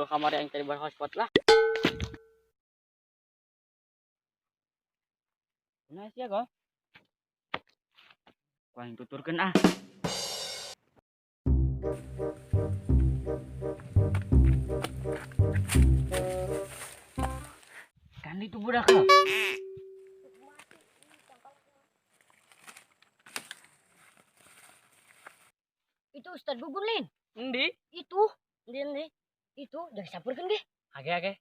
Kamari aing tadi bar hotspot lah. Nah, sia gol. Ku aing tuturkeun ah. Kan itu budak lo. Itu Ustad Gugun lin. Endi? Itu. Endi endi? Itu jangan sampurkeun ge. Age age.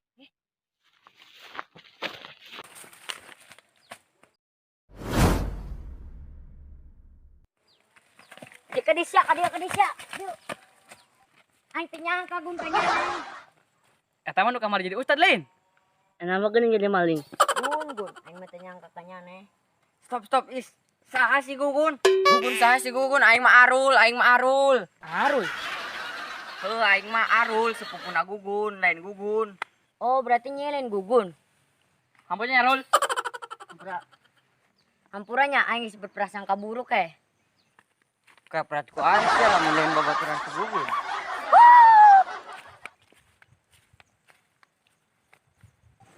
Di kadisya, kadia kadisya. Yuk. Aing teh nyangka gun tanya. Eta mah nu kamari jadi ustad lin. Kenapa geuning jadi maling? Gun gun, aing mah teh nyangka kanyane. Stop stop is. Saha si Gugun? Gugun saha si Gugun? Aing mah Arul, aing mah Arul. Arul. Heuh, aing mah Arul, sepupuna Gugun, lain Gugun. Oh, berarti nyelen Gugun. Hampurnya Arul. Hampura. Hampuranya aing geus berprasangka buruk eh. Kepret ku aing sia lamun lain babaturan si Gugun.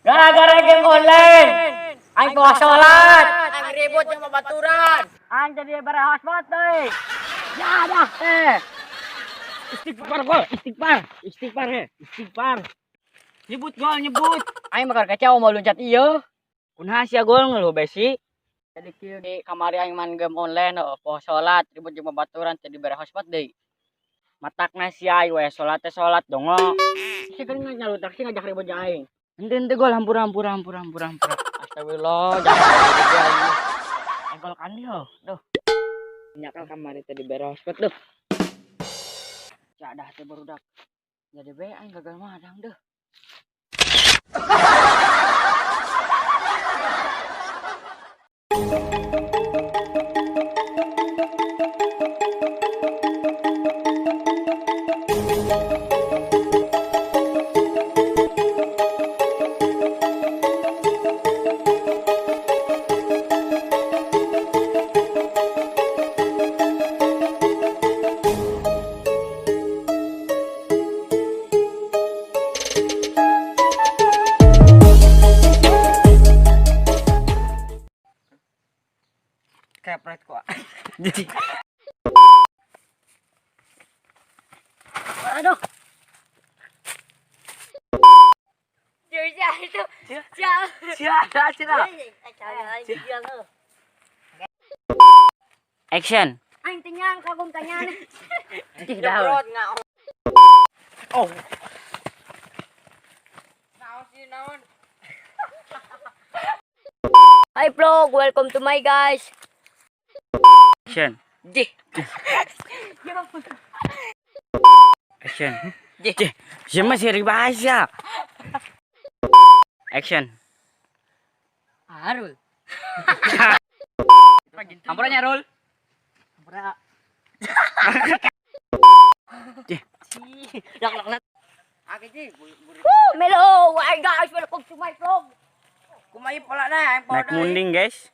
Gara-gara game online. Aing poho salat. Aing ribut jeung babaturan. Aing jadi bare hotspot deui. Ya dah teh. Istighfar gol, istighfar, istighfar he, istighfar. Nyebut gol, nyebut. Aing bakal kacau mau loncat ieu. Kunaha sia gol ngeluh besi. Jadi kieu di kamari aing main game online heuh, poho salat, ribut jeung babaturan jadi bare hotspot deui. Matakna sia aing we salat teh salat dongo. Si geuning nyalutak sih ngajak ribut jeung aing. Henteu henteu gol, hampura hampura hampura hampura hampura. Astagfirullah, jangan ribut aing. Aing gol kandi heuh, duh. Nyakal kamari teh di bare hotspot duh. Ya dah teh barudak. Jadi bae aing gagal madang deuh. Kepret ku aing. Aduh. Sia itu. Sia. Sia, sia. Action. Aing teh nyangka gun tanyane. Ih, dah. Oh. Naon sih naon? Hi vlog, welcome to my guys. Action. Jih. Action. Jih. Sia mah seri bahasa. Action. Arul. Hampuranya Rul. Hampura. Jih. Lak lak lak. Ake ji, Woo, hello, hi guys, welcome to my vlog. kumaha pola na aing Naik munding, guys.